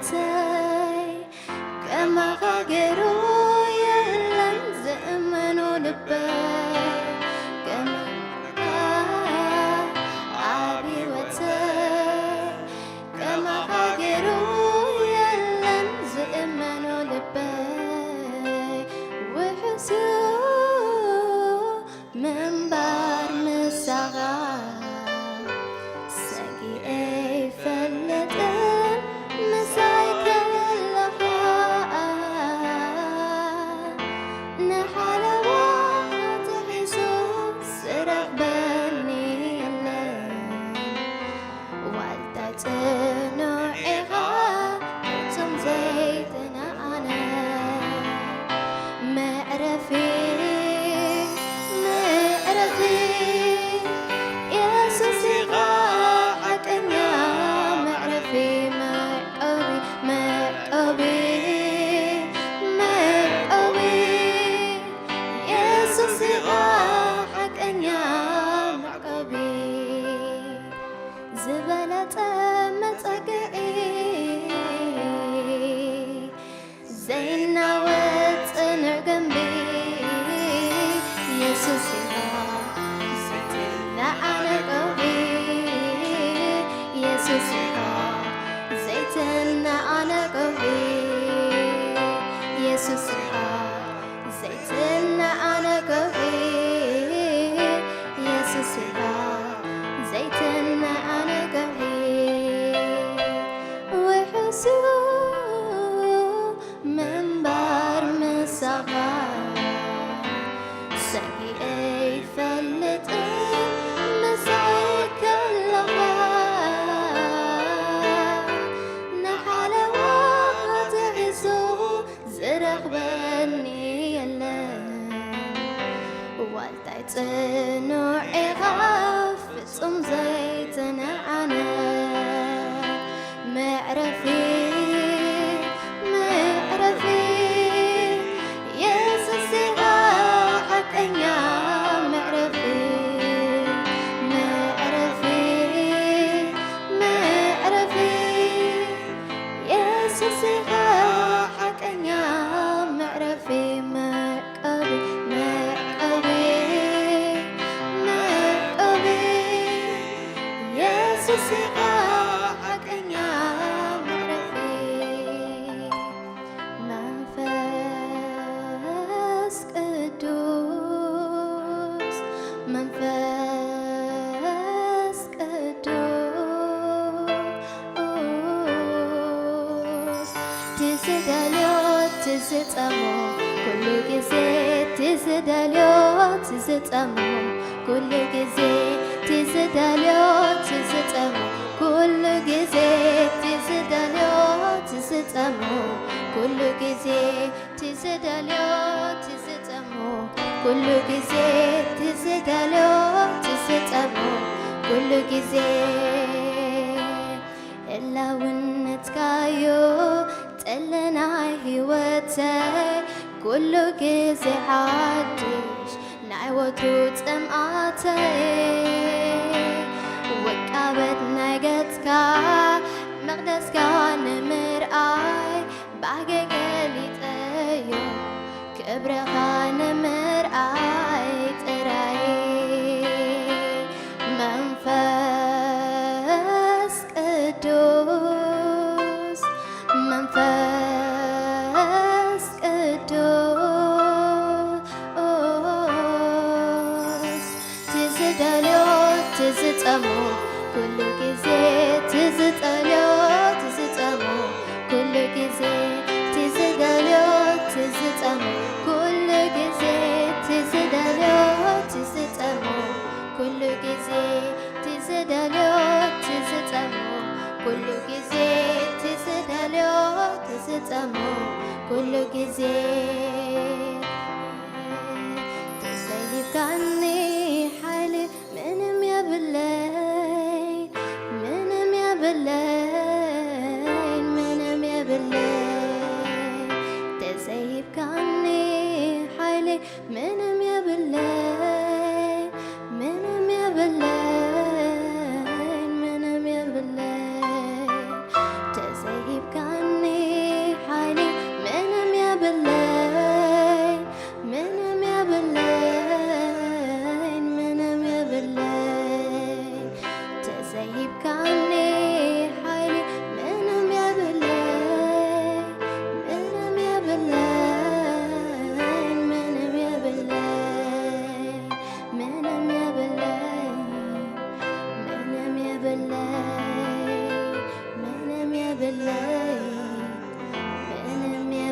ተይ ከማኻ ገይሩ የለን ዝእመኖ ልበይ፣ ከማኻ ኣብ ህይወተይ፣ ከማኻ ገይሩ የለን ዝእመኖ ልበይ፣ ውሕሱ ምንባር ምሳኻ ሰጊኤ ኣይፈልጥን፣ ምሳይ ከለኻ ንሓለዋ ተሒዙ ዝረኽበኒ የለን። ዋልታ ጽኑዕ ኢኻ ፍጹም ዘይትነኣነ፣ መዕረፊ መዕረፊ የሱስ ኢኻ ሓቀኛ መዕረፊ፣ መዕቆቢ መዕቆቢ መዕቆቢ የሱስ ኢኻ ሓቀኛ መዕቆቢ፣ ዝበለጸ መጸግዒ፣ ዘይናወጽ ጽኑዕ ግንቢ፣ የሱስ ኢኻ ዘይትነኣነቕ ቀውዒ፣ የሱስ ኢኻ ዘይትነኣነቕ ቀውዒ፣ የሱስ ኢኻ ዘይትነኣነቕ ቀውዒ፣ የሱስ ኢኻ ዘይትነኣነቕ ቀውዒ፣ ውሕሱ ምንባር ምሳኻ ሰጊኤ ኣይፈልጥን፣ ምሳይ ከለኻ ንሓለዋ ተሒዙ ዝረኽበኒ የለን። ዋልታይ ጽኑዕ ኢኻ ፍጹም ዘይትነዓነ፣ መዕረፊ መዕረፊ የሱስ ኢኻ ሓቀኛ መዕረፊ፣ መዕረፊ መዕረፊ የሱስ ኢኻ ሓቀኛ መዕረፊ፣ መዕቆቢ መዕቆቢ መዕቆቢ የሱስ ኢኻ ሓቀኛ መዕረፊ። መንፈስ ቅዱስ መንፈስ ቅዱስ ትዝደልዮ ትዝጸሞ ኩሉ ግዜ ትዝደልዮ ትዝጸሞ ኩሉ ግዜ ትዝደልዮ ትዝጸሞ ኩሉ ግዜ ትዝደልዮ ትዝጸሞ ኩሉ ግዜ ትዝደልዮ ትዝጸሞ ኩሉ ግዜ ትዝደልዮ ትዝጸሞ ኩሉ ግዜ ህላውነትካዮ ጠለናይ ህይወተይ ኩሉ ግዜ ሓድሽ ናይ ወትሩ ጽምኣተይ ውቃበት ናይ ገጽካ መቕደስካ ንምርኣይ ባህገ ገሊጸዮ ክብርኻ ንምርኣይ ጥራይ መንፈስ ቅዱስ መንፈስ ቅዱስ ትዝደልዮ ትዝጸሞ ኩሉ ግዜ ትዝጠልዮ ትዝጸሞ ኩሉ ግዜ ትዝደልዮ ትዝጸሞ ኩሉ ግዜ ትዝደልዮ ትዝጸሞ ኩሉ ግዜ ትዝደልዮ ትዝጸሞ ኩሉ ግዜ ትዝደልዮ ትዝጸሞ ኩሉ ግዜ ተሰይፍካኒ ሓይሊ ምንም የብለይ ምንም የብለይ ምንም የብለይ ተሰይፍካኒ ሓይሊ ምንም የብለይ ምንም የብለይ ምንም የብለይ ተዘይብካኒ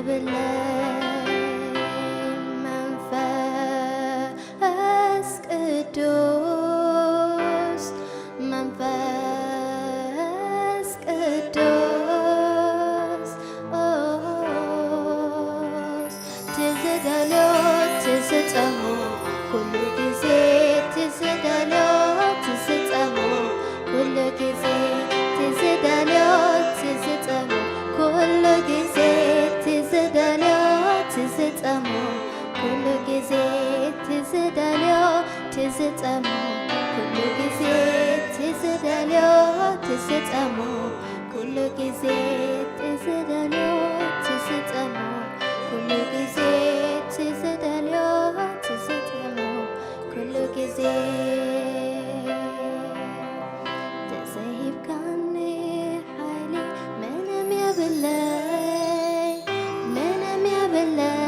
ብለይ መንፈስ ቅዱስ፣ መንፈስ ቅዱስ፣ ኦስ፣ ትዝደልዮ ትዝጸሞ ኩሉ ግዜ፣ ትዝደልዮ ትዝጸሞ ኩሉ ግዜ፣ ትዝደልዮ ትዝጸሞ ኩሉ ግዜ፣ ትዝደልዮ ትዝጸሞ ኩሉ ግዜ፣ ትዝደልዮ ትዝጸሞ ኩሉ ግዜ፣ ትዝደልዮ ትዝጸሞ ኩሉ ግዜ፣ ትዝደልዮ ትዝጸሞ ኩሉ ግዜ፣ ትዝደልዮ ትዝጸሞ ኩሉ ግዜ። ተዘይሂብካኒ ሓይሊ ምንም የብለይ፣ ምንም የብለይ፣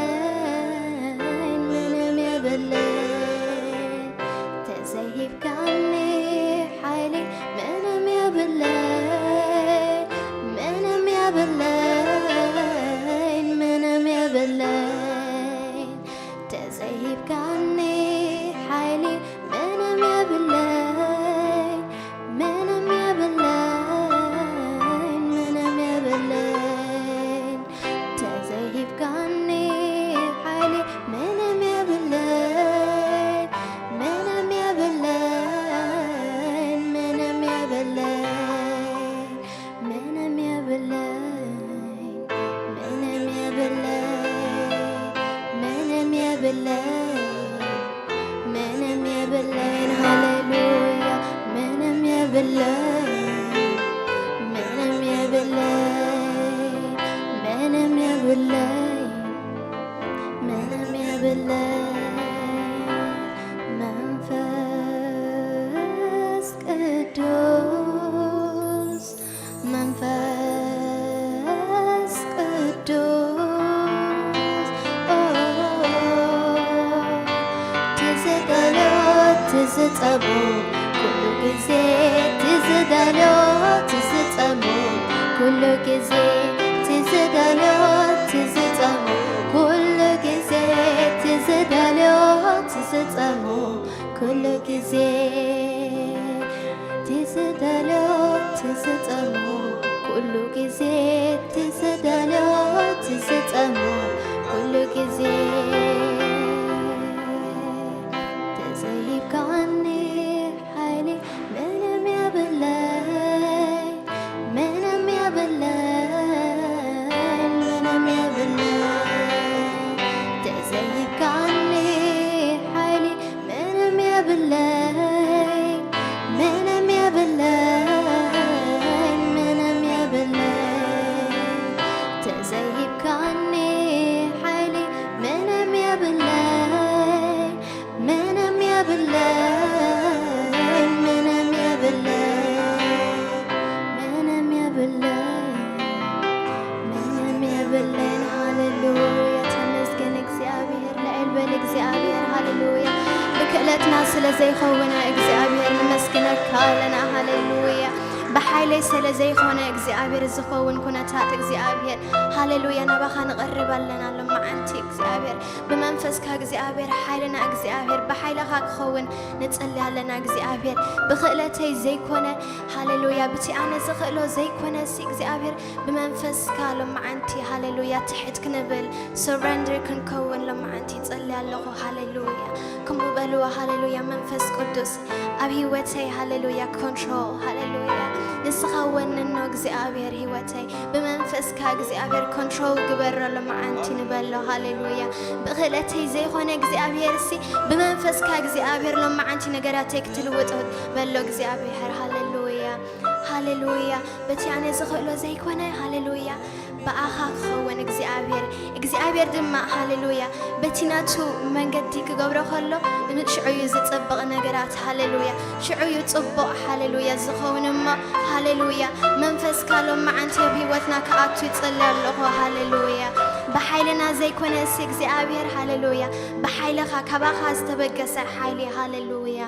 ምንም የብለይ። ተዘይሂብካኒ ሓይሊ ምንም የብለይ፣ ምንም የብለይ፣ ምንም የብለይ። ተዘይሂብካኒ ሓይሊ ምንም የብለይ፣ ምንም የብለይ፣ ምንም የብለይ። ተዘይሂብካኒ ሓይሊ ምንም የብለይ፣ ምንም የብለይ፣ ምንም የብለይ። ምንም የብለይ፣ ምንም የብለይ፣ ምንም የብለይ፣ ምንም የብለይ። ሃሌሉያ። ምንም የብለይ፣ ምንም የብለይ፣ ምንም የብለይ፣ ምንም የብለይ። መንፈስ ቅዱስ፣ መንፈስ ቅዱስ፣ ኦ፣ ትዝደልዮ ትዝጸሞ ኩሉ ግዜ፣ ትዝደልዮ ትዝጸሞ ኩሉ ግዜ፣ ትዝደልዮ ትዝጸሞ ኩሉ ግዜ፣ ትዝደልዮ ትዝጸሞ ኩሉ ግዜ፣ ትዝደልዮ ትዝጸሞ ኩሉ ግዜ፣ ትዝደልዮ ትዝጸሞ ኩሉ ግዜ። ተዘይሂብካኒ ሓይሊ ምንም የብለይ፣ ምንም የብለይ፣ ምንም የብለይ። ተዘይሂብካኒ ሓይሊ ምንም የብለይ፣ ምንም የብለይ፣ ምንም የብለይ። ተዘይሂብካኒ ሓይሊ ምንም የብለይ፣ ምንም የብለይ፣ ምንም የብለይ፣ ምንም የብለይ፣ ምንም የብለይን። ሃሌሉያ። ተመስገን እግዚኣብሔር፣ ልዕል በል እግዚኣብሔር። ሃሌሉያ። ብክእለትና ስለ ዘይኸውን እግዚኣብሔር ንመስግነካ ኣለና። ሃሌሉያ። ብሓይለይ ስለ ዘይኮነ እግዚኣብሔር ዝኸውን ኩነታት እግዚኣብሔር፣ ሃሌሉያ፣ ናባኻ ንቐርብ ኣለና ሎማዓንቲ እግዚኣብሔር። ብመንፈስካ እግዚኣብሔር፣ ሓይልና እግዚኣብሔር፣ ብሓይልኻ ክኸውን ንጽሊ ኣለና እግዚኣብሔር። ብክእለተይ ዘይኮነ፣ ሃሌሉያ፣ ብቲ ኣነ ዝኽእሎ ዘይኮነ ሲ እግዚኣብሔር፣ ብመንፈስካ ሎማዓንቲ፣ ሃሌሉያ፣ ትሕት ክንብል፣ ሱረንደር ክንከውን ሎማዓንቲ ይጸሊ ኣለኹ። ሃሌሉያ። ከምኡ በልዎ። ሃሌሉያ። መንፈስ ቅዱስ ኣብ ህይወተይ፣ ሃሌሉያ፣ ኮንትሮል፣ ሃሌሉያ፣ ንስኻ ወንኖ እግዚኣብሔር ህይወተይ። ብመንፈስካ እግዚኣብሔር ኮንትሮል ግበሮ ሎማዓንቲ ንበሎ። ሃሌሉያ። ብክእለተይ ዘይኮነ እግዚኣብሔር ሲ፣ ብመንፈስካ እግዚኣብሔር ሎማዓንቲ ነገራተይ ክትልውጦ በሎ እግዚኣብሔር። ሃሌሉያ። ሃሌሉያ። በቲ ኣነ ዝኽእሎ ዘይኮነ፣ ሃሌሉያ፣ ብኣኻ ክኸውን እግዚኣብሔር። እግዚኣብሔር ድማ፣ ሃሌሉያ፣ በቲ ናቱ መንገዲ ክገብሮ ከሎ፣ ሽዑ እዩ ዝጽብቕ ነገራት። ሃሌሉያ። ሽዑ እዩ ጽቡቕ፣ ሃሌሉያ፣ ዝኸውን እሞ፣ ሃሌሉያ፣ መንፈስካ ሎማዓንቲ ኣብ ህይወትና ክኣቱ ይጽሊ ኣለኹ። ሃሌሉያ። ብሓይልና ዘይኮነ እሲ እግዚኣብሔር፣ ሃሌሉያ፣ ብሓይልኻ፣ ካባኻ ዝተበገሰ ሓይሊ፣ ሃሌሉያ፣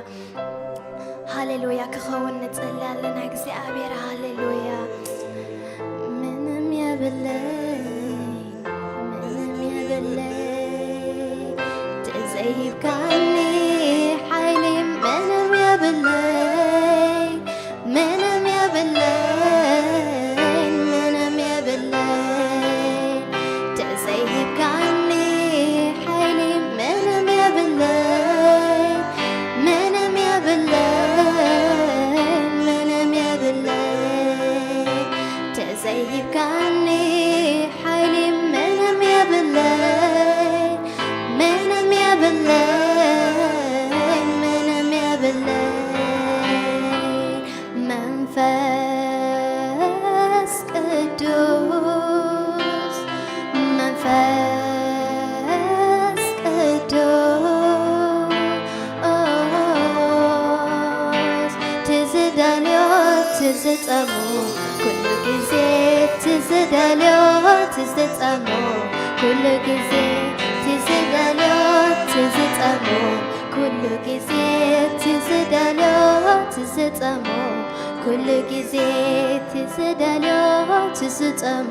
ሃሌሉያ፣ ክኸውን ንጽሊ ኣለና እግዚኣብሔር። ሃሌሉያ። ምንም የብለይ፣ ሂብካኒ ሓይሊ ምንም የብለይ፣ ምንም የብለይ፣ ምንም የብለይ። ተዘይሂብካኒ ሓይሊ ምንም የብለይ፣ ምንም የብለይ፣ ምንም የብለይ። ተዘይሂብካኒ ሓይሊ ምንም የብለይ፣ ምንም የብለይ፣ ምንም የብለይ። መንፈስ ቅዱስ፣ መንፈስ ቅዱስ፣ ትዝደልዮ ትዝጠሞ ኩሉ ግዜ፣ ትዝደልዮ ትዝጠሞ ኩሉ ግዜ፣ ትዝደልዮ ትዝጠሞ ኩሉ ግዜ፣ ትዝደልዮ ትዝጠሞ ኩሉ ግዜ፣ ትዝደልዮ ትዝጠሞ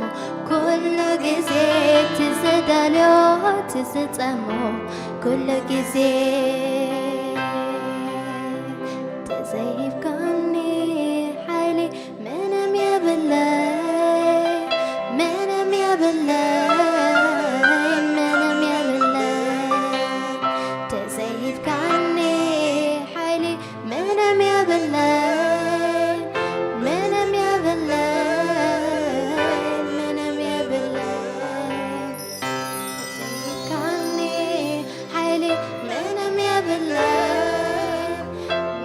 ኩሉ ግዜ፣ ትዝደልዮ ትዝጠሞ ኩሉ ግዜ። ተዘይሂብካኒ ሓይሊ ምንም የብለይ፣ ምንም የብለይ፣ ምንም የብለይ። ተዘይሂብካኒ ሓይሊ ምንም የብለይ፣ ምንም የብለይ፣ ምንም የብለይ። ተዘይሂብካኒ ሓይሊ ምንም የብለይ፣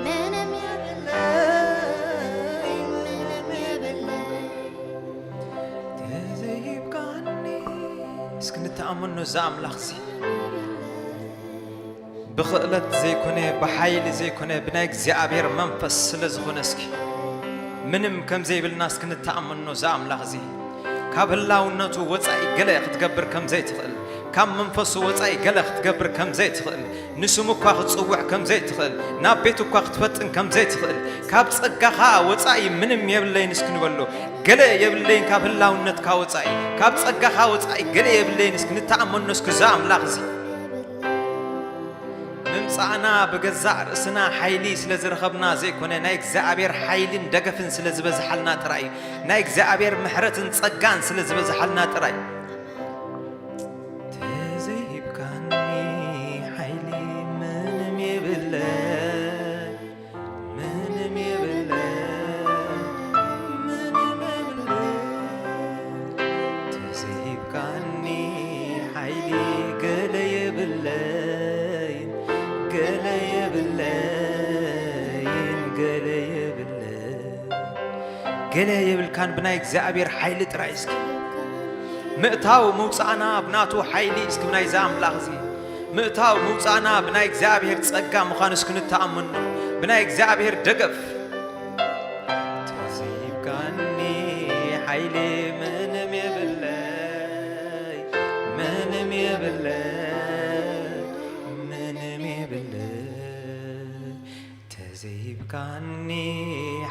ምንም የብለይ፣ ምንም የብለይ። ተዘይሂብካኒ እስኪ ንተኣመኖ እዛ ኣምላኽ እዚ ብኽእለት ዘይኮነ፣ ብሓይሊ ዘይኮነ፣ ብናይ እግዚኣብሔር መንፈስ ስለ ዝኾነ፣ እስኪ ምንም ከም ዘይብልና እስኪ ንተኣመኖ። እዛ ኣምላኽ እዚ ካብ ህላውነቱ ወጻኢ ገለ ክትገብር ከም ዘይትኽእል፣ ካብ መንፈሱ ወጻኢ ገለ ክትገብር ከም ዘይትኽእል፣ ንስሙ እኳ ክትጽውዕ ከም ዘይትኽእል፣ ናብ ቤቱ እኳ ክትፈጥን ከም ዘይትኽእል፣ ካብ ጸጋኻ ወጻኢ ምንም የብለይን እስኪ ንበሎ። ገለ የብለይን ካብ ህላውነትካ ወጻኢ፣ ካብ ጸጋኻ ወጻኢ ገለ የብለይን እስኪ ንተኣመኖ እስኪ እዛ ኣምላኽ እዚ። ምምጻእና ብገዛእ ርእስና ሓይሊ ስለ ዝረኸብና ዘይኮነ፣ ናይ እግዚኣብሔር ሓይልን ደገፍን ስለ ዝበዝሓልና ጥራይ እዩ። ናይ እግዚኣብሔር ምሕረትን ጸጋን ስለ ዝበዝሓልና ጥራይ። ተዘይሂብካኒ ሓይሊ ምንም የብለይ፣ ምንም የብለይ፣ ምንም የብለይ። ተዘይሂብካኒ ሓይሊ ገለ የብለይን፣ ገለ የብለይን፣ ገለ የብለይን። ገለ የብልካን ብናይ እግዚኣብሔር ሓይሊ ጥራይ እስኪ። ምእታው ምውጻእና ብናቱ ሓይሊ እስኪ ብናይዛ ኣምላኽ እዚ። ምእታው ምውጻእና ብናይ እግዚኣብሔር ጸጋ ምዃኑ እስኪ ንተኣመኖ። ብናይ እግዚኣብሔር ደገፍ። ተዘይብካኒ ሓይሊ ምንም የብለይ፣ ምንም የብለይ፣ ምንም የብለይ። ተዘይብካኒ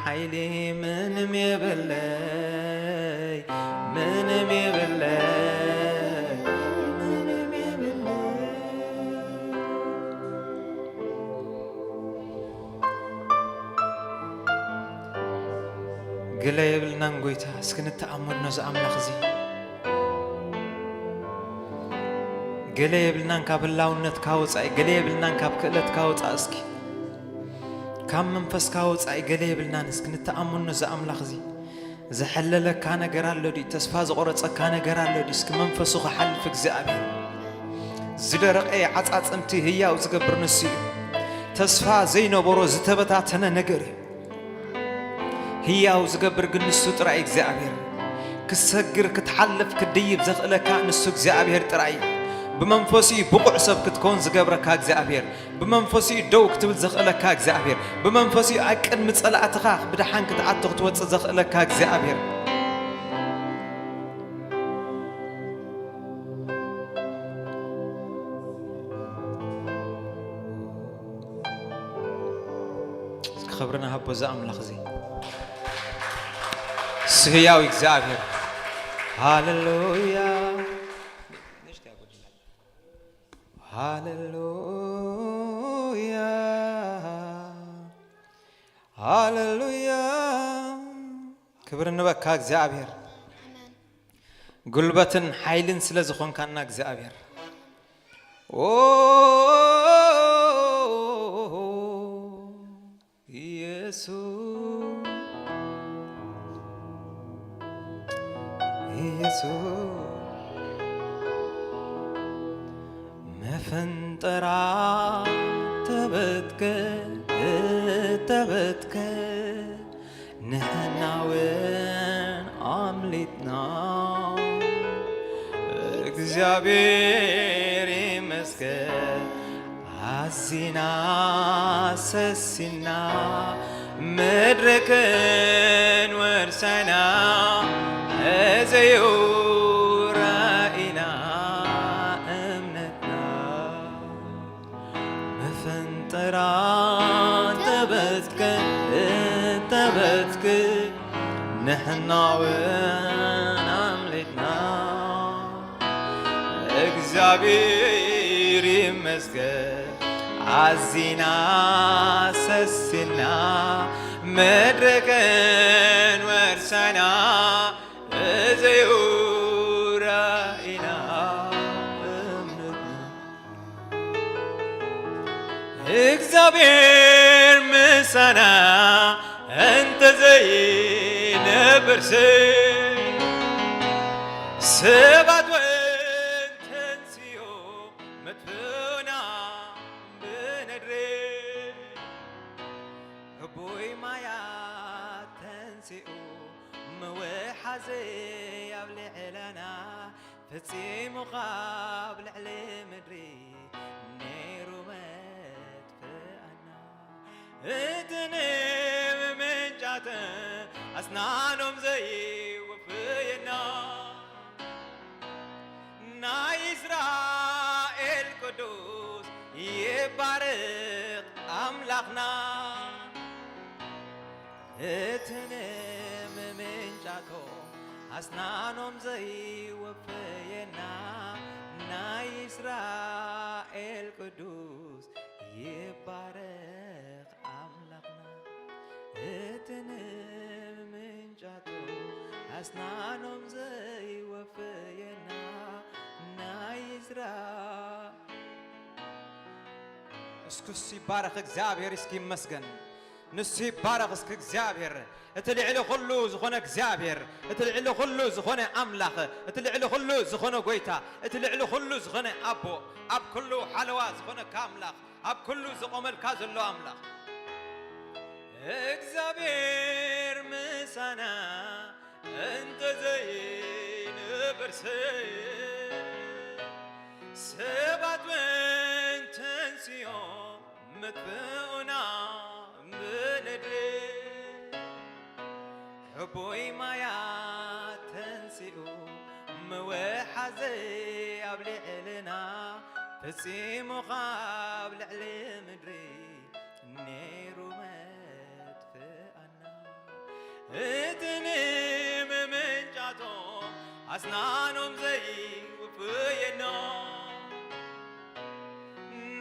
ሓይሊ ምንም የብለይ፣ ምንም የብለይ፣ ምንም የብለይ። ገለ የብልናን ጎይታ፣ እስኪ ንተኣመኖ እዚ ኣምላኽ እዚ። ገለ የብልናን ካብ ህላውነትካ ወጻኢ፣ ገለ የብልናን ካብ ክእለትካ ወጻኢ እስኪ። ካብ መንፈስካ ወጻኢ ገለ የብልናን። እስኪ ንተኣመኖ እዚ ኣምላኽ እዚ። ዝሐለለካ ነገር ኣሎ ድዩ? ተስፋ ዝቆረጸካ ነገር ኣሎ ድዩ? እስኪ መንፈሱ ክሓልፍ እግዚኣብሔር። ዝደረቐ ዓጻጽምቲ ህያው ዝገብር ንሱ እዩ። ተስፋ ዘይነበሮ ዝተበታተነ ነገር እዩ። ህያው ዝገብር ግን ንሱ ጥራይ እግዚኣብሔር። ክትሰግር፣ ክትሓልፍ፣ ክትድይብ ዘኽእለካ ንሱ እግዚኣብሔር ጥራይ እዩ። ብመንፈሱ እዩ ብቑዕ ሰብ ክትከውን ዝገብረካ እግዚኣብሔር። ብመንፈሱ እዩ ደው ክትብል ዘኽእለካ እግዚኣብሔር። ብመንፈሱ እዩ ኣብ ቅድሚ ጸላእትኻ ብደሓን ክትኣቱ ክትወጽእ ዘኽእለካ እግዚኣብሔር። እስኪ ክብሪ ንሃቦ እዚ ኣምላኽ እዚ። እሱ ህያው እግዚኣብሔር። ሃሌሉያ። ሃሌሉያ፣ ሃሌሉያ። ክብሪ ንበካ እግዚኣብሔር። ጉልበትን ሓይልን ስለ ዝኾንካና እግዚኣብሔር። ኦ ኢየሱስ፣ ኢየሱስ፣ መፈንጠራ ተበትከ፣ ተበትከ፣ ንሕና እውን ኣምሊጥና። እግዚኣብሔር ይመስገን፣ ኣዚና ሰሲና፣ ምድሪ ክንወርሰና፣ እዚ እዩ ራኢና እምነትና። መፈንጠራ ተበትከ፣ ተበትክ፣ ንሕና እውን ኣምሊጥና። እግዚኣብሔር ይመስገን፣ ኣዚና ሰሲና፣ ምድሪ ክንወርሰና፣ እዚ እዩ ራኢና እምነትና። እግዚኣብሔር ምሳና እንተዘይነበርስ፣ ሰባት እውን ተንስዮ መጥፍኡና ብነድሪ። ህቡይ ማያት ተንሲኡ ምውሓዘይ ኣብ ልዕለና፣ ፈጺሙ ካብ ልዕሊ ምድሪ ነይሩ መጥፍኣና። እቲ ንምምንጫት ኣስናኖም ዘይወፍየና፣ ናይ እስራኤል ቅዱስ ይባረኽ ኣምላኽና። እቲ ንምምንጫቶም ኣስናኖም ዘይወፈየና፣ ናይ እስራኤል ቅዱስ ይባረኽ ኣምላኽና። እቲ ንምምንጫቶም ኣስናኖም ዘይወፈየና፣ ናይ እስራ-፣ እስኩስ ይባረኽ እግዚኣብሔር፣ እስኪ ይመስገን። ንሱ ይባረኽ እስኪ እግዚኣብሔር፣ እቲ ልዕሊ ኩሉ ዝኾነ እግዚኣብሔር፣ እቲ ልዕሊ ኩሉ ዝኾነ ኣምላኽ፣ እቲ ልዕሊ ኩሉ ዝኾነ ጎይታ፣ እቲ ልዕሊ ኩሉ ዝኾነ ኣቦ፣ ኣብ ኩሉ ሓለዋ ዝኾነካ ኣምላኽ፣ ኣብ ኩሉ ዝቖመልካ ዘሎ ኣምላኽ። እግዚኣብሔር ምሳና እንተዘይነበርስ፣ ሰባት እውን ተንስዮም ምጥፍኡና ብነድሪ። ሕቡይ ማያት ተንሲኡ ምውሓዘይ ኣብ ልዕልና፣ ፈጺሙ ካብ ልዕሊ ምድሪ ነይሩ መጥፍኣና። እቲ ንምምንጫቶም ኣስናኖም ዘይውፍየና፣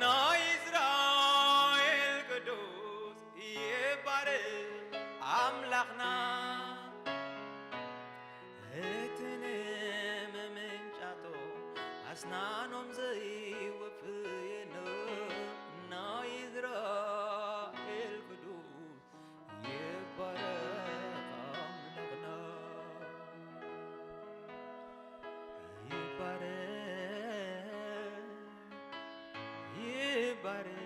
ናይ እስራኤል ቅዱስ ይባረኽ ኣምላኽና። እቲ ንምምንጫቶም ኣስናኖም ዘይውፍየና፣ ናይ እስራኤል ቅዱስ ይባረኽ ኣምላኽና። ይባረኽ፣ ይባረኽ።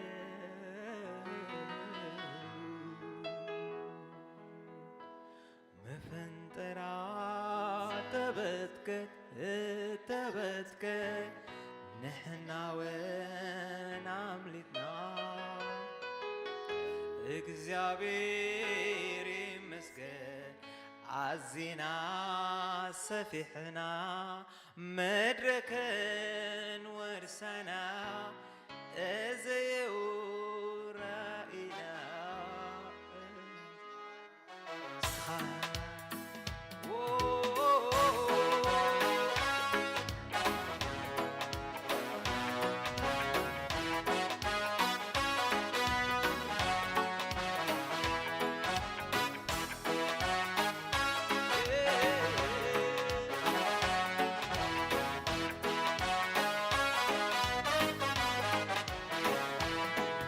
መፈንጠራ ተበትከ፣ ተበትከ፣ ንሕና እውን ኣምሊጥና። እግዚኣብሔር ይመስገን፣ ኣዚና ሰፊሕና፣ መድረክን ወርሰና፣ እዚ እዩ ራኢና።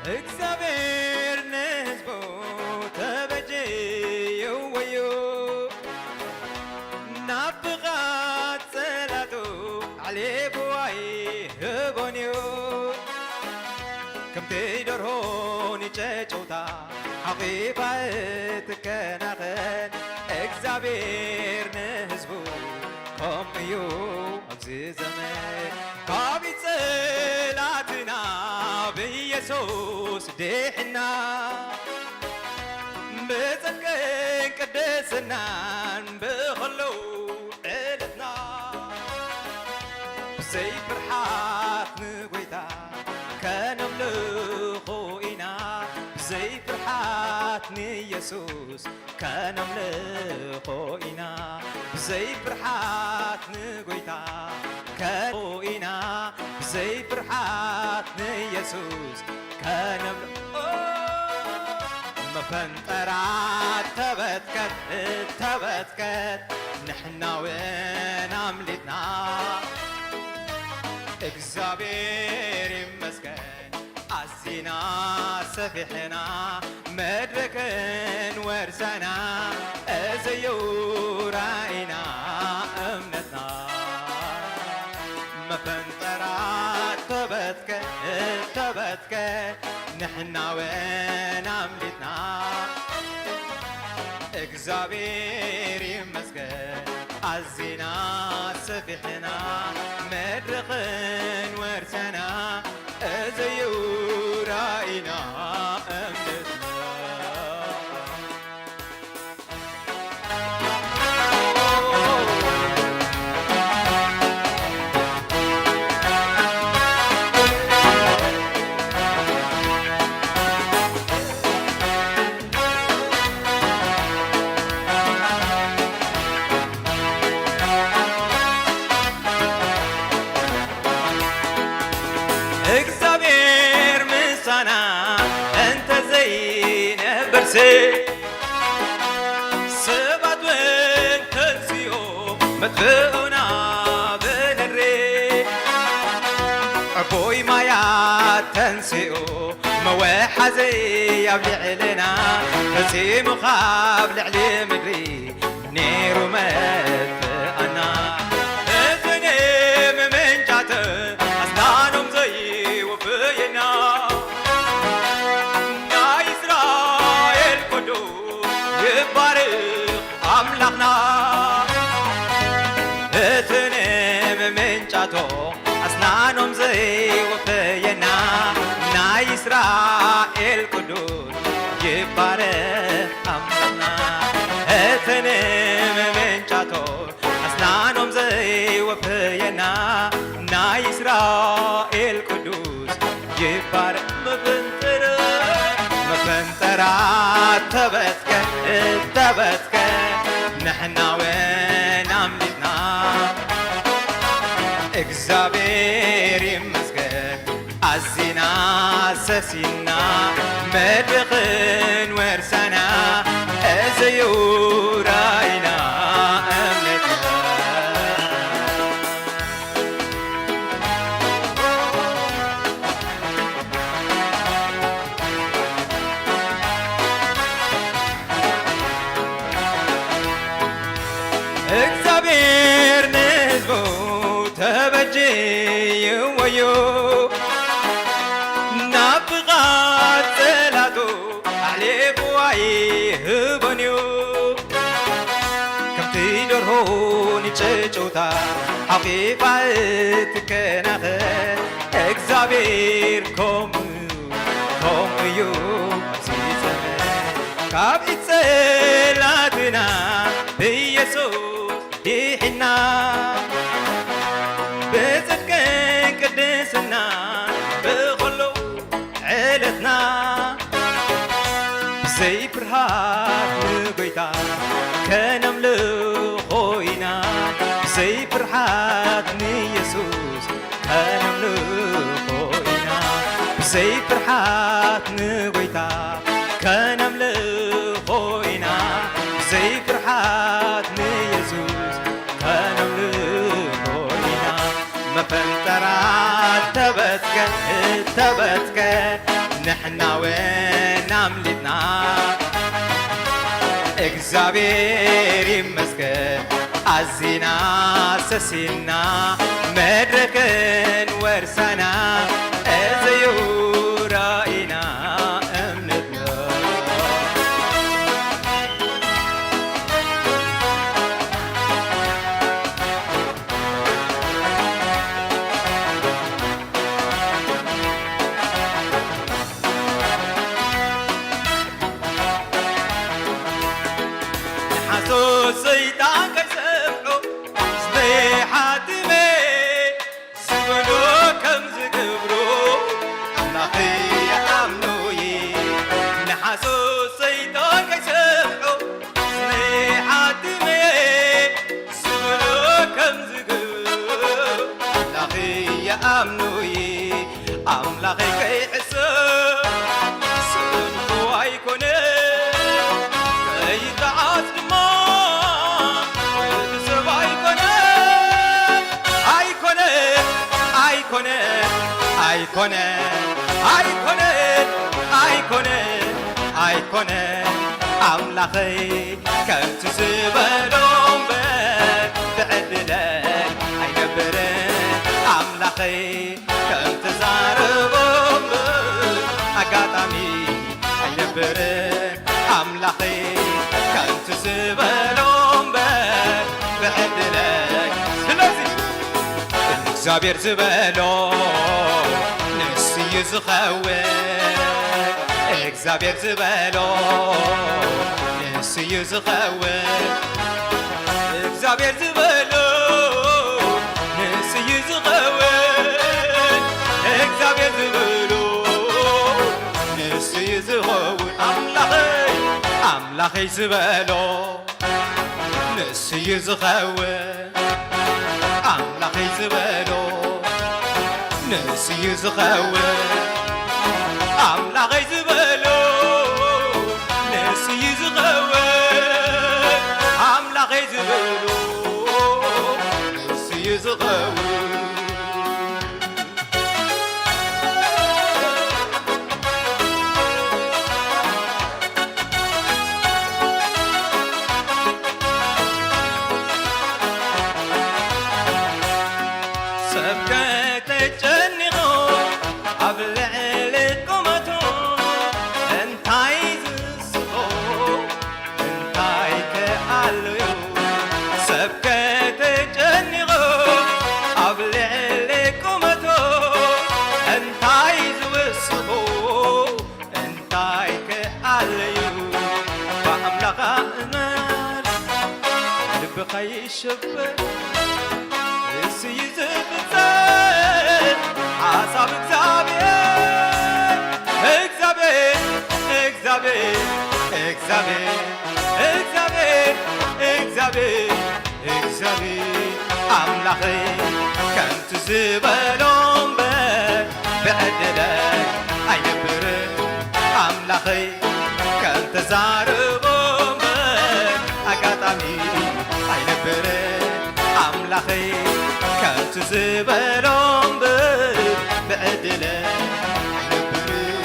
እግዚኣብሔር ንህዝቡ ተበጅይዎ እዩ፣ ናብ ፍቓድ ጸላእቱ ኣዕሊቡ ኣይህቦን እዩ። ከምቲ ደርሆ ንጨጨውታ ሓቒፋ እትከናኸን፣ እግዚኣብሔር ንህዝቡ ከምኡ እዩ ኣብዚ ዘመን። ካብ ጸላእትና ብኢየሱስ ድሕና፣ ብጽድቅን ቅድስናን ብኹሉ ዕለትና፣ ብዘይ ፍርሓት ንጎይታ ከነምልኾ ኢና፣ ብዘይ ፍርሓት ንኢየሱስ ከነምልኾ ኢና፣ ብዘይ ፍርሓት ንጎይታ ከነምልኾ ኢና፣ ብዘይ ፍርሓት ንኢየሱስ ከነምልኾ። መፈንጠራ ተበትከት፣ ተበትከት፣ ንሕና እውን ኣምሊጥና። እግዚኣብሔር ይመስገን፣ ኣዚና ሰፊሕና፣ መድረክን ወርሰና፣ እዚ እዩ ራእይና እምነትና። መፈንጠራ ተበትከ፣ ተበትከ፣ ንሕና እውን ኣምሊጥና። እግዚኣብሔር ይመስገን፣ ኣዚና ሰፊሕና፣ መድረኽን ወርሰና፣ እዚ እዩ ራእይና እምነትና። እግዚኣብሔር ምሳና እንተዘይነበርሲ፣ ሰባት እውን ተንሲኡ መጥፍኡና ብነድሪ። ዕቡይ ማያት ተንሲኡ መወሓዚ ኣብ ልዕልና፣ ፈጺሙ ካብ ልዕሊ ምድሪ ነይሩ መጥፍኣና። እቲ ንምምንጫት ኣስናኖም ዘይወፍየና፣ ናይ እስራኤል ቅዱስ ይባረኽ ኣምላኽና። እቲ ንምምንጫቶ ኣስናኖም ዘይወፈየና፣ ናይ እስራኤል ቅዱስ ይባረኽ ኣምላኽና። እቲ ንምምንጫቶ ኣስናኖም ዘይወፈየና፣ ናይ እስራኤል ቅዱስ ይባረኽ። መፈንጠራ፣ መፈንጠራ ተበትከ፣ ተበትከ፣ ንሕና እውን ኣምሊጥና። እግዚኣብሔር ይመስገን፣ ኣዚና ሰሲና፣ መድረኽን ወርሰና፣ እዚ እዩ ራእይና እምነትና። እግዚኣብሔር ንህዝቡ ተበጅይዎ እዩ፣ ናብ ፍቓድ ጸላእቱ ኣሕሊፉ ኣይህቦን እዩ። ከምቲ ደርሆ ንጭጭውታ ሓቂፋ እትከናኸን እግዚኣብሔር ከምኡ እዩ፣ ከምኡ እዩ ኣብዚ ዘመን። ካብ ኢድ ጸላእትና ብኢየሱስ ድሒና፣ ብጽድቅን ቅድስናን ብኹሉ ዕለትና፣ ብዘይ ፍርሃት ንጎይታ ከነምልኾ ኢና፣ ብዘይ ፍርሃት ንየሱስ ከነምልኾ ኢና፣ ብዘይ ፍርሃት ንጎይታ ከነምልኾ ኢና፣ ብዘይ ፍርሃት ንየሱስ ከነምልኾ ኢና። መፈንጠራ ተበትከ፣ ተበትከ፣ ንሕና እውን ኣምሊጥና እግዚኣብሔር ይመስገን ኣዚና ሰሲና መድረክን ወርሳና እዚ እዩ ራኢና እምነትና። ንሓሶት ሰይጣን ከይሰምዖ እዝነይ ሓቲመ ዝብሎ ከም ዝገብሮ ኣምላኸይ ይኣምኖ እየ። ንሓሶት ሰይጣን ከይሰምዖ እዝነይ ሓቲመ ዝብሎ ከም ዝገብሮ ኣምላኸይ ይኣምኖ እየ። ኣምላኸይ ከይሕሰብ ሰንኮ ኣይኮነ፣ ከይጠዓስ ድማ ወዲ ሰብ ኣይኮነ፣ ኣይኮነ፣ ኣይኮነ፣ ኣይኮነ፣ ኣይኮነ፣ ኣይኮነ፣ ኣይኮነ። ኣምላኸይ ከምቲ ዝበሎ እምበር ብዕድለይ ኣይነብርን ኣምላኸይ ከም ተዛረቦ እምበር ኣጋጣሚ ኣይነብርን ኣምላኸይ ከምቲ ዝበሎ እምበር ብዕድለይ። ስለዚ እግዚኣብሔር ዝበሎ ንሱ እዩ ዝኸውን። እግዚኣብሔር ዝበሎ ንሱ እዩ ዝኸውን። እግዚኣብሔር ዝበሎ ንሱ እዩ ዝኸውን። እግዚኣብሔር ዝበሎ ንሱ እዩ ዝኸውን። ኣምላኸይ ኣምላኸይ ዝበሎ ንሱ እዩ ዝኸውን። ኣምላኸይ ዝበሎ ንሱ እዩ ዝኸውን። ኣምላኸይ ዝበሎ ንሱ እዩ ዝኸውን። ኣምላኸይ ዝበሎ ንሱ እዩ ዝኸውን። ሰብ ከተጨኒቑ ኣብ ልዕሊ ቁመቱ እንታይ ዝስቑ እንታይ ከኣልዩ ሰብ ከተጨኒቑ ኣብ ልዕሊ ቁመቱ እንታይ ዝውስኹ እንታይ ከኣልዩ ብኣምላኽ ኣእመን ልብኻ ይሸበር። ንስዩ ዝፍጸም ሓሳብ እግዚኣብሔር፣ እግዚኣብሔር፣ እግዚኣብሔር፣ እግዚኣብሔር፣ እግዚኣብሔር፣ እግዚኣብሔር፣ እግዚኣብሔር ኣምላኸይ ከምቲ ዝበሎ እምበር ብዕድለይ ኣይነብርን ኣምላኸይ ከም ተዛረቦ እምበር ኣጋጣሚ ኣይነብርን ኣምላኸይ ከምቲ ዝበሎ እምበር ብዕድለ ኣይነብርን።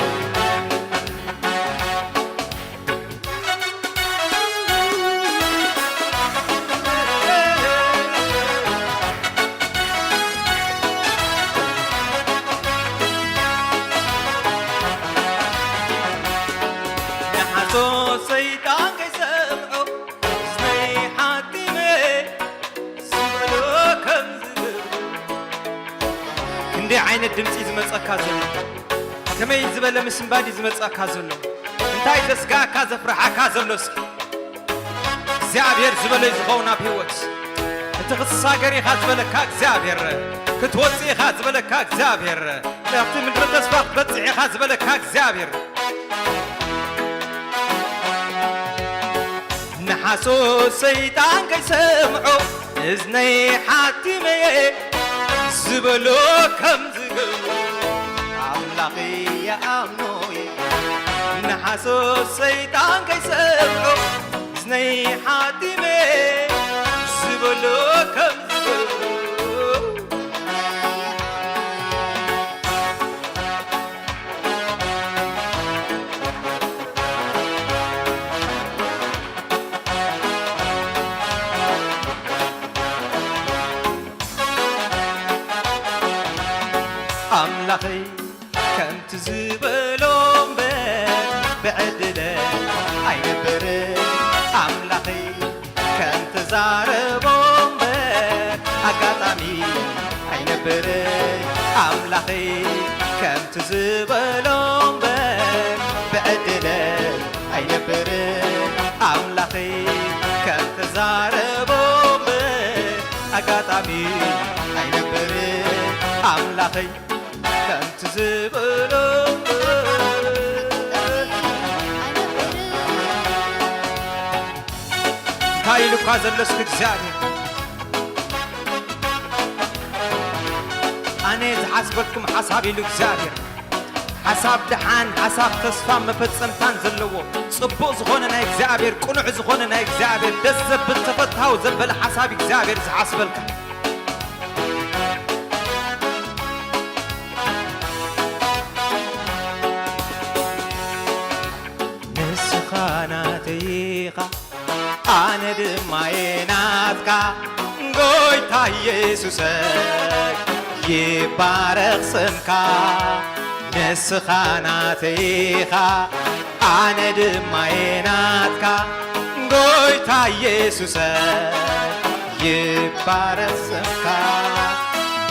ንሓሶት ሰይጣን ከይሰምዖ እዝነይ ሓቲመ ዝብሎ ከም ዝብል ክንደይ ዓይነት ድምፂ ዝመፀካ ዘሎ፣ ከመይ ዝበለ ምስንባድ እዩ ዝመፀካ ዘሎ? እንታይ ዘስጋእካ ዘፍርሓካ ዘሎ? እስኪ እግዚኣብሔር ዝበሎ እዩ ዝኸውን ኣብ ህይወት። እቲ ክትሳገር ኢኻ ዝበለካ እግዚኣብሔር፣ ክትወፅእ ኢኻ ዝበለካ እግዚኣብሔር፣ ናብቲ ምድሪ ተስፋ ክትበፅሕ ኢኻ ዝበለካ እግዚኣብሔር። ንሓሶት ሰይጣን ከይሰምዖ እዝነይ ሓቲመ ዝበሎ ከም ዝገብሮ ኣምላኸይ ይኣምኖ እየ። ንሓሶት ሰይጣን ከይሰምዖ እዝነይ ሓቲመ ዝበሎ ከም ዝገብሮ ኣምላኸይ ከምቲ ዝበሎ እምበር ብዕድለ ኣይነብርን። ኣምላኸይ ከምቲ ዛረቦ እምበር ኣጋጣሚ ኣይነብርን። ኣምላኸይ ከምቲ ዝበሎ እምበር ብዕድለ ኣይነብርን። ኣምላኸይ ከምቲ ዛረቦ እምበር ኣጋጣሚ ኣይነብርን። ኣምላኸይ ከምቲ ዝበሎ እንታይ ኢሉ እኳ ዘሎ እስኪ እግዚኣብሔር ኣነ ዝሓስበልኩም ሓሳብ ኢሉ እግዚኣብሔር ሓሳብ ደሓን ሓሳብ ተስፋ መፈጸምታን ዘለዎ ጽቡቕ ዝኾነ ናይ እግዚኣብሔር ቅኑዕ ዝኾነ ናይ እግዚኣብሔር ደስ ዘብል ተፈታዊ ዘበለ ሓሳብ እግዚኣብሔር ዝሓስበልካ ንስኻ ናተይ ኢኻ ኣነ ድማ እየ ናትካ ጎይታ ኢየሱሰይ ይባረኽ ስምካ ንስኻ ናተይ ኢኻ ኣነ ድማ እየ ናትካ ጎይታ ኢየሱሰይ ይባረኽ ስምካ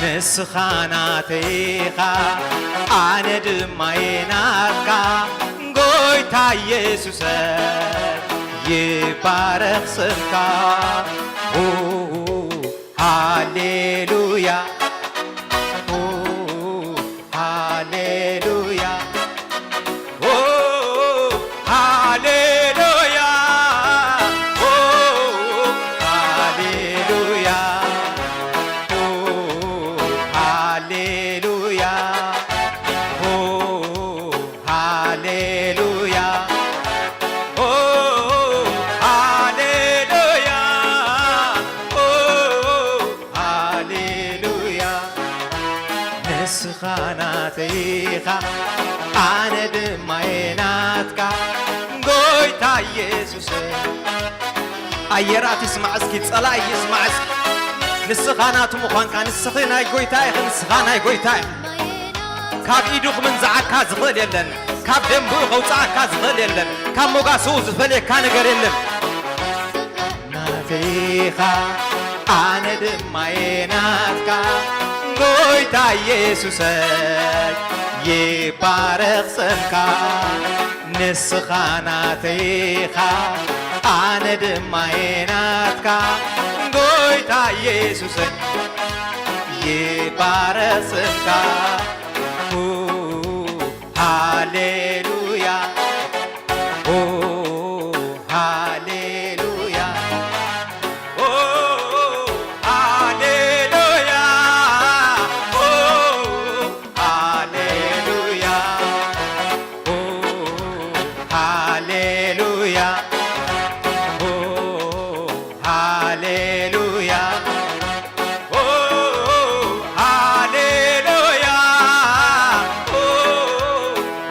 ንስኻ ናተይ ኢኻ ኣነ ድማ እየ ናትካ ጎይታ ኢየሱሰይ ይባረኽ ስምካ ሃሌሉያ ሃሌሉያ ሃሌሉያ ሃሌሉያ ሃሌሉያ ሃሌሉያ ኦ ሃሌሉያ ኦ ሃሌሉያ ንስኻ ናተይ ኢኻ ኣነ ድማ እየ ናትካ ጎይታ ኢየሱስ ኣየራት ይስማዕ እስኪ ጸላኢ ይስማዕ እስኪ ንስኻ ናቱ ምዃንካ ንስኺ ናይ ጎይታ ኢኺ ንስኻ ናይ ጎይታ ኢኺ ካብ ኢዱ ክምንዝዓካ ዝኽእል የለን ካብ ደንብኡ ከውፅኣካ ዝኽእል የለን ካብ ሞጋስኡ ዝፈልየካ ነገር የለን ናተይ ኢኻ ኣነ ድማ እየ ናትካ ጎይታ ኢየሱሰይ ይባረኽ ስምካ ንስኻ ናተይ ኢኻ ኣነ ድማ እየ ናትካ ጎይታ ኢየሱሰይ ይባረኽ ስምካ ሃሌሉያ ሃሌሉያ ሃሌሉያ ሃሌሉያ ሃሌሉያ ሃሌሉያ ሃሌሉያ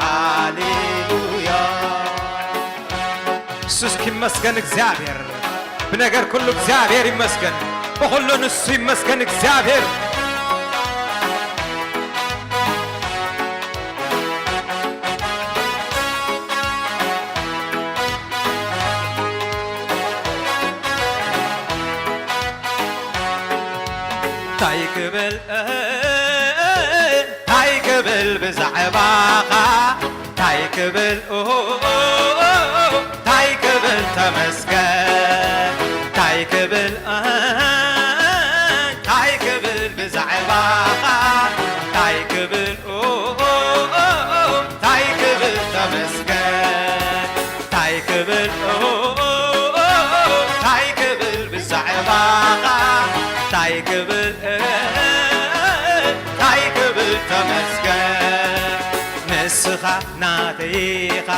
ሃሌሉያ እሱ እስኪመስገን እግዚኣብሔር ብነገር ኩሉ እግዚኣብሔር ይመስገን ብኩሉ ንሱ ይመስገን እግዚኣብሔር እንታይ ክብል እንታይ ክብል ብዛዕባኻ እንታይ ክብል እንታይ ክብል ተመስገን እንታይ ክብል እንታይ ክብል ብዛዕባኻ እንታይ ክብል እንታይ ክብል ተመስገን እንታይ ክብል እንታይ ክብል ብዛዕባኻ እንታይ ክብል እንታይ ክብል ተመስገን ንስኻ ናተይ ኢኻ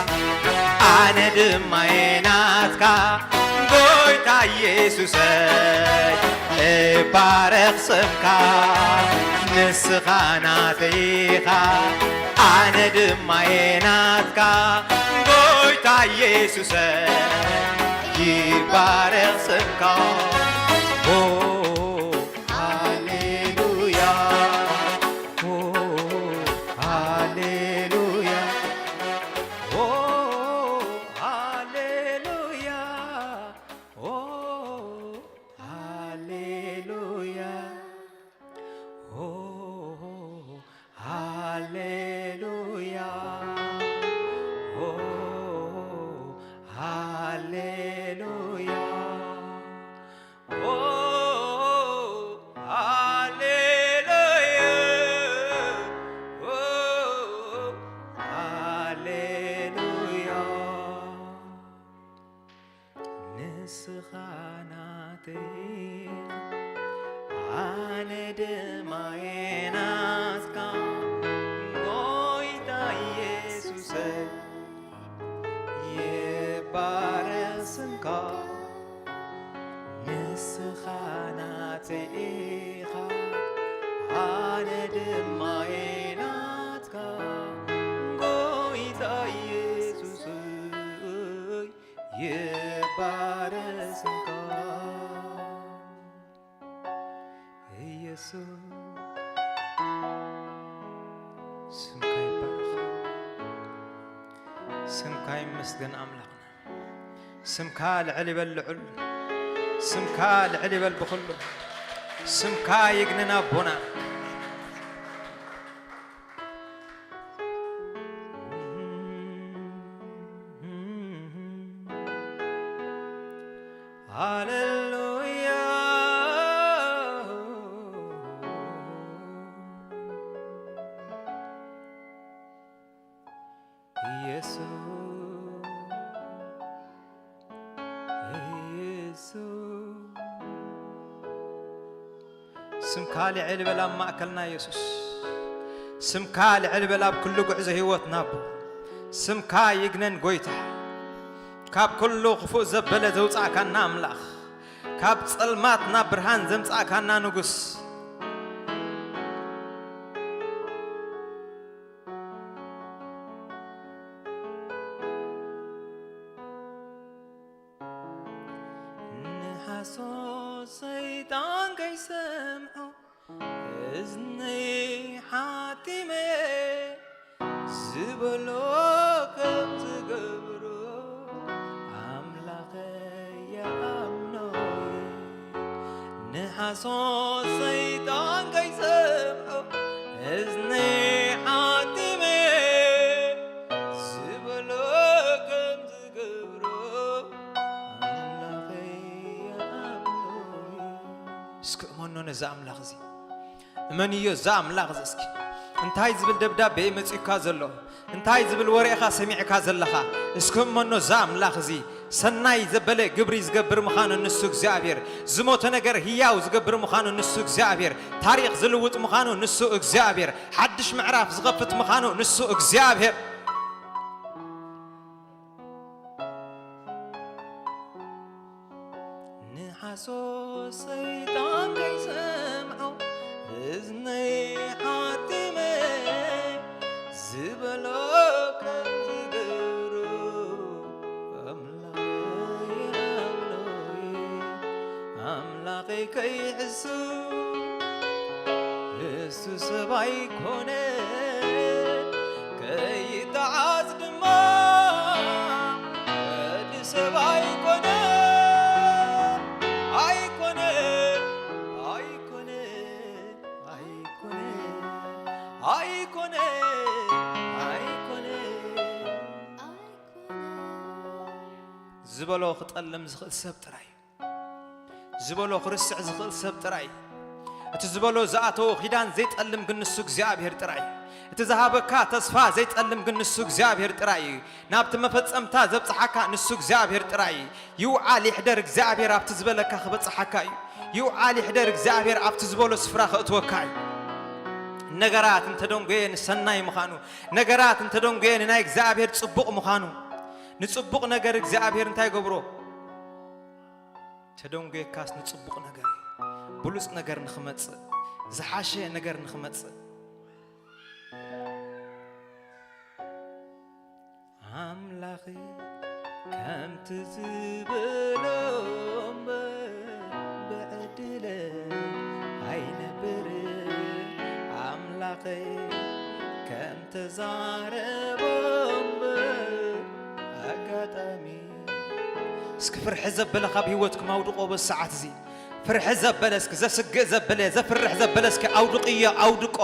ኣነ ድማ እየ ናትካ ጎይታ ኢየሱሰይ እባረኽ ስምካ ንስኻ ናተይ ኢኻ ኣነ ድማ እየ ናትካ ጎይታ ኢየሱሰይ ይባረኽ ስምካ ሃሌሉያ ናትካ ጎይታ ኢየሱሰይ ይባረክ ስምካ። ንስኻ ናተይ ኢኻ ኣነ ድማ እየ ናትካ ጎይታ ኢየሱሰይ ይባረክ ስምካ። ኢየሱስ ስምካ ይባረኽ። ስምካ ይመስገን ኣምላኽና። ስምካ ልዕል ይበል ልዑል። ስምካ ልዕል ይበል ብኹሉ። ስምካ ይግነን ኣቦና። ሃሌሉያ። ኢየሱስ፣ ኢየሱስ። ስምካ ልዕል በል ኣብ ማእከልና ኢየሱስ። ስምካ ልዕል በል ኣብ ኩሉ ጉዕዞ ህይወትና ኣቦ። ስምካ ይግነን ጎይታ። ካብ ኩሉ ክፉእ ዘበለ ዘውጻእካና ኣምላኽ። ካብ ጸልማት ናብ ብርሃን ዘምጻእካና ንጉስ። ንሓሶት ሰይጣን ከይሰምዖ እዝነይ ሓቲመ ዝበሎ ከም ዝገብሮ ኣምላኸይ ይኣምኖ። ንሓሶት ሰይጣን ከይሰምዖ እዝነይ ሓቲመ ዝበሎ ከም ዝገብሮ ኣምላኸይ ይኣምኖ። እስኪ እመኖ ነዚ ኣምላኽ እዚ። እመንዮ እዛ ኣምላኽ እዚ እስኪ። እንታይ ዝብል ደብዳቤ እዩ መጺኡካ ዘሎ? እንታይ ዝብል ወረ ኢኻ ሰሚዕካ ዘለኻ? እስኪ እመኖ እዛ ኣምላኽ እዚ። ሰናይ ዘበለ ግብሪ ዝገብር ምዃኑ ንሱ እግዚኣብሔር። ዝሞተ ነገር ህያው ዝገብር ምዃኑ ንሱ እግዚኣብሔር። ታሪኽ ዝልውጥ ምዃኑ ንሱ እግዚኣብሔር። ሓድሽ ምዕራፍ ዝኸፍት ምዃኑ ንሱ እግዚኣብሔር። ንሓሶት ሰይጣን ከይሰምዖ እዝነይ ሓቲመ ዝበሎ ከም ዝገብሮ ኣምላኸይ ኣምኖይ ኣምላኸይ ከይሕሱ እሱ ሰብ ኣይኮነ ከይተዓዝ ድማ ወዲ ሰብ ኣይኮነ ኣይኮነ ኣይኮነ ኣይኮነ ኣይኮነ ኣይኮነ ዝበሎ ክጠልም ዝኽእል ሰብ ጥራይ ዝበሎ ክርስዕ ዝኽእል ሰብ ጥራይ እዩ። እቲ ዝበሎ ዝኣተዎ ኪዳን ዘይጠልም ግን ንሱ እግዚኣብሔር ጥራይ እዩ። እቲ ዝሃበካ ተስፋ ዘይጠልም ግን ንሱ እግዚኣብሔር ጥራይ እዩ። ናብቲ መፈጸምታ ዘብጽሓካ ንሱ እግዚኣብሔር ጥራይ እዩ። ይውዓል ይሕደር እግዚኣብሔር ኣብቲ ዝበለካ ክበጽሓካ እዩ። ይውዓል ይሕደር እግዚኣብሔር ኣብቲ ዝበሎ ስፍራ ከእትወካ እዩ። ነገራት እንተደንጎየ ንሰናይ ምዃኑ፣ ነገራት እንተደንጎየ ንናይ እግዚኣብሔር ጽቡቕ ምዃኑ፣ ንጽቡቕ ነገር እግዚኣብሔር እንታይ ይገብሮ? ተደንጎየካስ ንጽቡቕ ነገር እዩ። ብሉጽ ነገር ንኽመጽእ፣ ዝሓሸ ነገር ንኽመጽእ። ኣምላኺ ከምቲ ዝበሎ እምበር ብዕድለ ኣይነብር። ኣምላኺ ከም ተዛረቦ እምበር ኣጋጣሚ። እስኪ ፍርሒ ዘበለ ካብ ህይወትኩም ኣውድቆ በዚ ሰዓት እዚ። ፍርሒ ዘበለ እስኪ፣ ዘስግእ ዘበለ፣ ዘፍርሕ ዘበለ እስኪ ኣውድቅዮ፣ ኣውድቆ።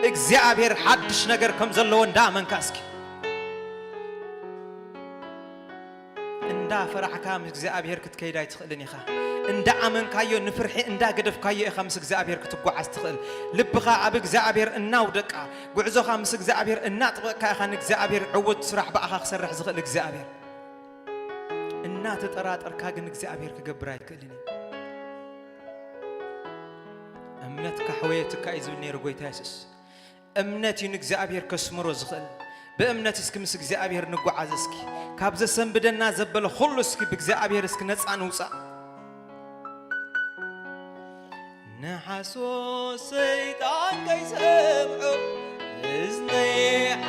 እግዚኣብሔር ሓድሽ ነገር ከም ዘለዎ እንዳኣመንካ እስኪ። እንዳፈራሕካ ምስ እግዚኣብሔር ክትከይድ ኣይትኽእልን ኢኻ። እንዳኣመንካዮ ንፍርሒ እንዳገደፍካዮ ኢኻ ምስ እግዚኣብሔር ክትጓዓዝ ትኽእል። ልብኻ ኣብ እግዚኣብሔር እናውደቃ፣ ጉዕዞኻ ምስ እግዚኣብሔር እናጥበቅካ ኢኻ ንእግዚኣብሔር ዕውት ስራሕ ብኣኻ ክሰርሕ ዝኽእል እግዚኣብሔር። እናተጠራጠርካ ግን እግዚኣብሔር ክገብር ኣይክእልን እዩ። እምነትካ ሕወየትካ እዩ ዝብል ነይሩ ጎይታ የሱስ። እምነት እዩ ንእግዚኣብሔር ከስምሮ ዝኽእል። ብእምነት እስኪ ምስ እግዚኣብሔር ንጓዓዝ እስኪ። ካብ ዘሰንብደና ዘበለ ኩሉ እስኪ ብእግዚኣብሔር እስኪ ነጻ ንውጻእ። ንሓሶት ሰይጣን ከይሰምዖ እዝነይ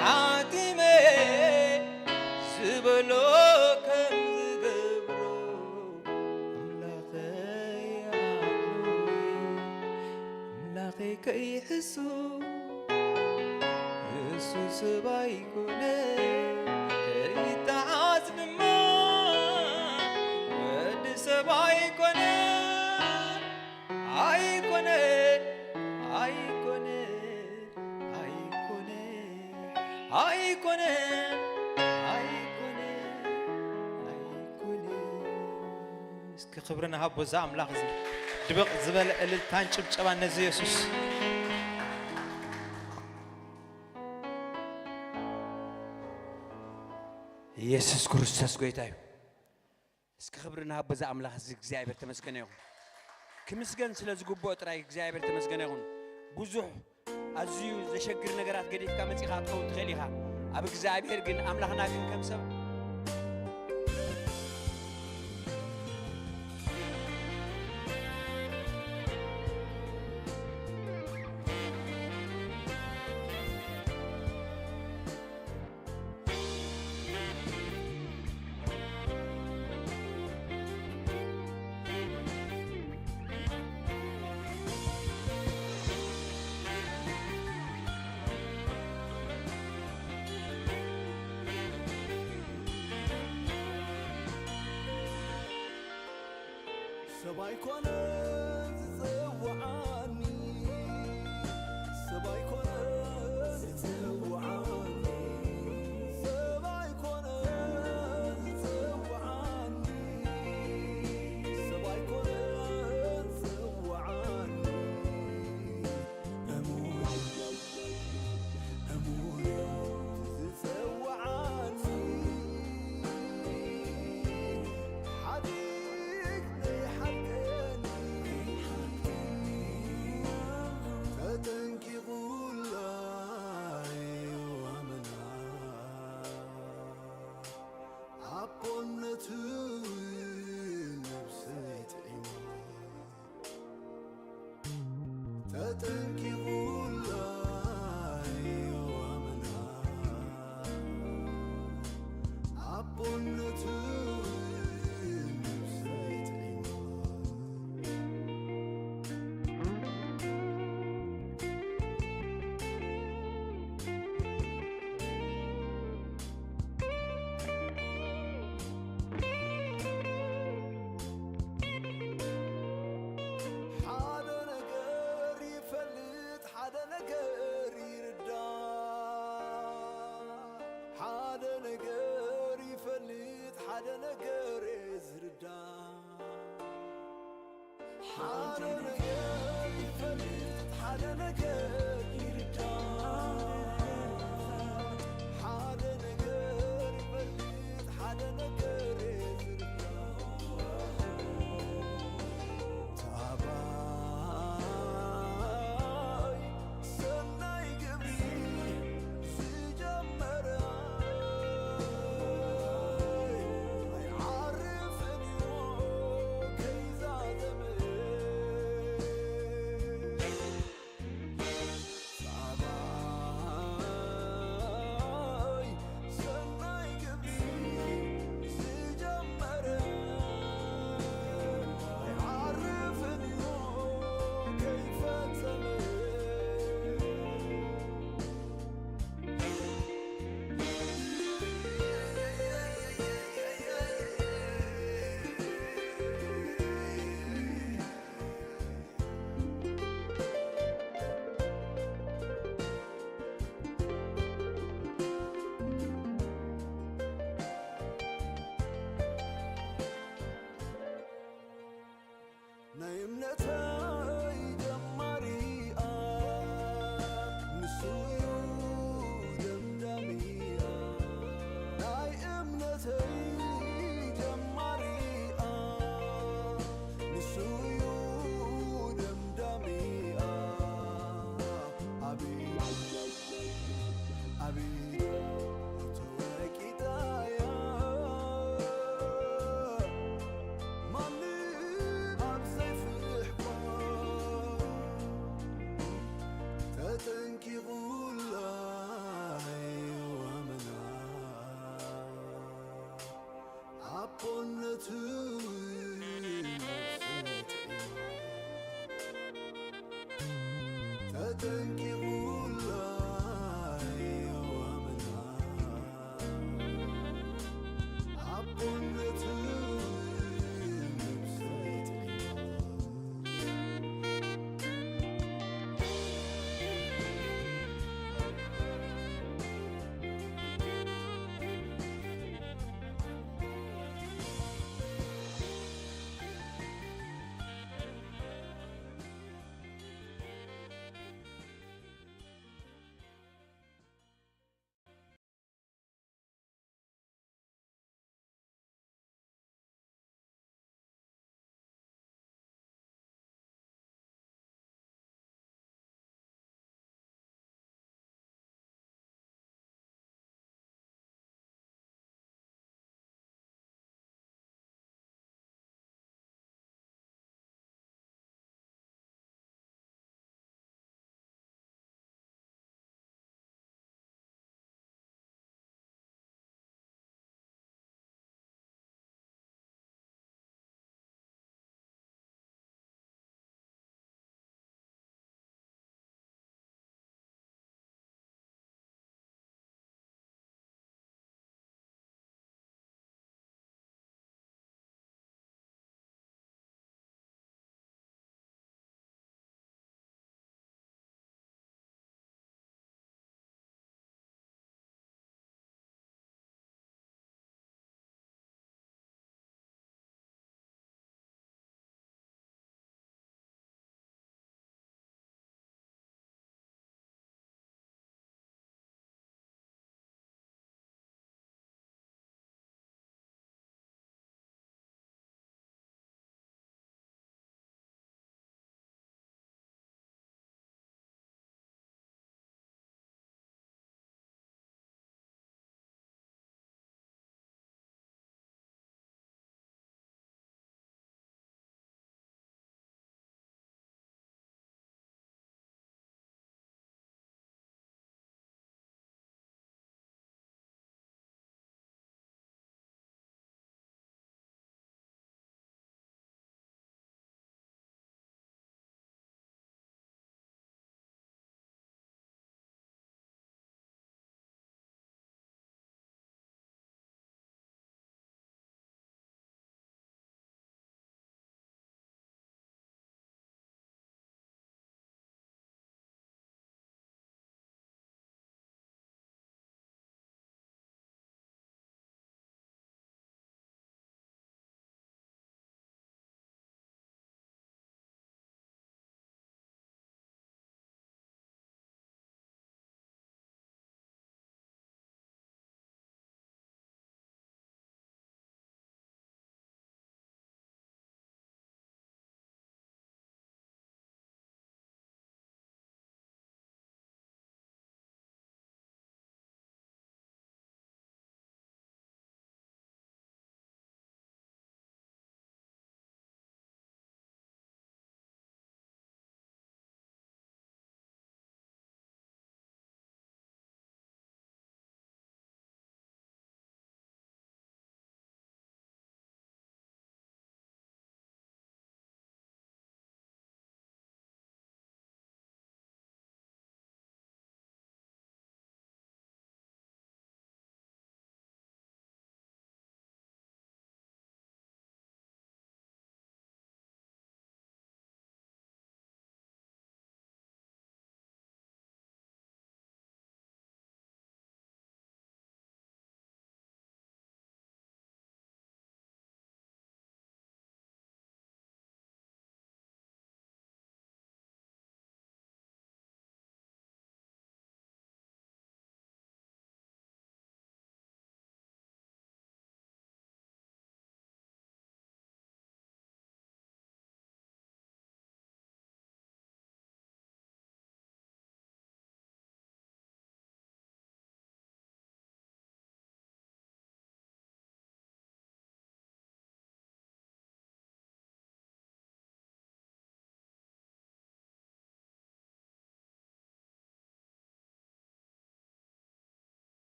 ሓቲመ ዝበሎ ከም ዝገብሮ ኣምላኸይ ኣምኖ ኣምላኸይ ከይሕሱ እሱ ሰብ ኣይኮነ ከይተዓዝ ድማ ወዲ ሰብ ኣይኮነ ኣይኮነ ኣይኮነ ኣይኮነ ኣይኮነ ኣይኮነ ኣይኮነ እስኪ ክብሪ ንሃቦ እዛ ኣምላኽ እዚ ድብቕ ዝበለ እልልታን ጭብጨባን ነዚ የሱስ። የሱስ ክርስቶስ ጎይታ እዩ። እስኪ ክብሪ ንሃቦ እዛ ኣምላኽ እዚ እግዚኣብሔር ተመስገነ ይኹን። ክምስገን ስለ ዝግብኦ ጥራይ እግዚኣብሔር ተመስገነ ይኹን። ብዙሕ ኣዝዩ ዘሸግር ነገራት ገዲፍካ መጺኻ ክትኸውን ትኽእል ኢኻ። ኣብ እግዚኣብሔር ግን ኣምላኽና ግን ከም ሰብ ሰብኣይ ኮነ ዝጸውዓኒ ሰብኣይ ኮነ ዝጸውዓኒ ሰብኣይ ኮነ ዝጸውዓኒ ሰብኣይ ኮነ ዝጸውዓኒ እሙን እሙን ዝጸውዓኒ ሓዲግ ዘይሓልቀኒ ተጠንቂቑላ እዩ ኣመና ኣቦነቱ ነብሰይ ጥዒማ ተጠንቂቑላ እዩ ኣመና ኣቦነቱ ነብሰይ ጥዒማ ሓደ ነገር ይፈልጥ ሓደ ነገር ይርዳእ ሓደ ነገር ይፈልጥ ሓደ ነገር ዝርዳእ ሓደ ነገር ይፈልጥ ሓደ ነገር ይርዳእ ሓደ ነገር ይፈልጥ ሓደ ነገር ዝርዳእ Thank you